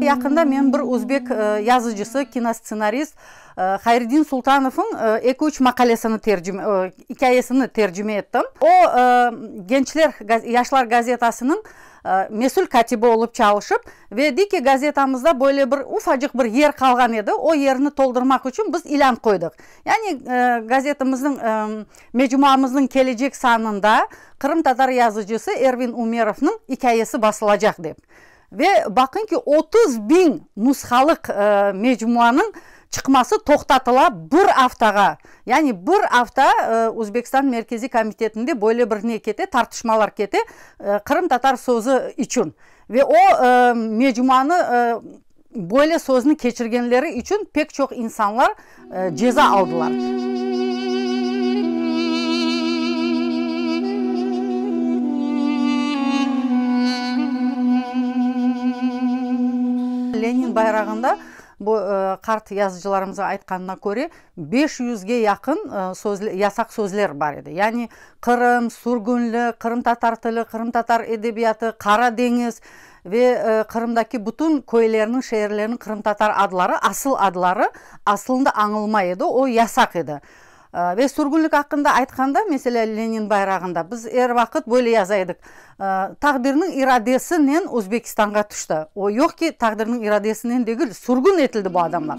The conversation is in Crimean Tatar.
yaqında men bir özbek yazıcısı, kinostsenarist Hayriddin Sultanovnıñ eki-üç maqalesini tercime, ikâyesini tercime ettim. O, Gençler, Yaşlar gazetasınıñ mesül kâtibi olıp çalışıp, ve dey ki, gazetamızda böyle bir ufacıq bir yer qalğan edi, o yerni toldurmaq içün biz ilân qoydıq. Yani gazetimizniñ, mecmuamıznıñ kelecek sanında qırımtatar yazıcısı Ervin Umerovnıñ ikâyesi basılacaq dep. Ve baqıñ ki, 30 biñ nushalıq mecmuanıñ çıqması toqtatıla bir aftağa. Yani bir afta Özbekistan Merkeziy Komitetinde böyle bir ne kete, tartışmalar kete qırımtatar sözü içün. Ve o mecmuanı böyle sözni keçirgenleri içün pek çoq insanlar ceza aldılar. Lenin bayrağında, bu qart yazıcılarımıznıñ aytqanına köre, 500ge yaqın söz, yasaq sözler bar edi. Yani Qırım, sürgünlik, qırımtatar tili, qırımtatar edebiyatı, Qara deñiz ve Qırımdaki bütün köylerniñ, şeerlerniñ qırımtatar adları, asıl adları aslında añılmay edi, o yasaq edi. Ve sürgünlik aqqında aytqanda, meselâ, Lenin bayrağında biz er vaqıt böyle yaza edik, Taqdirniñ iradesinen Özbekistanğa tüşti. O yoq ki, taqdirniñ iradesinen degil, sürgün etildi bu adamlar.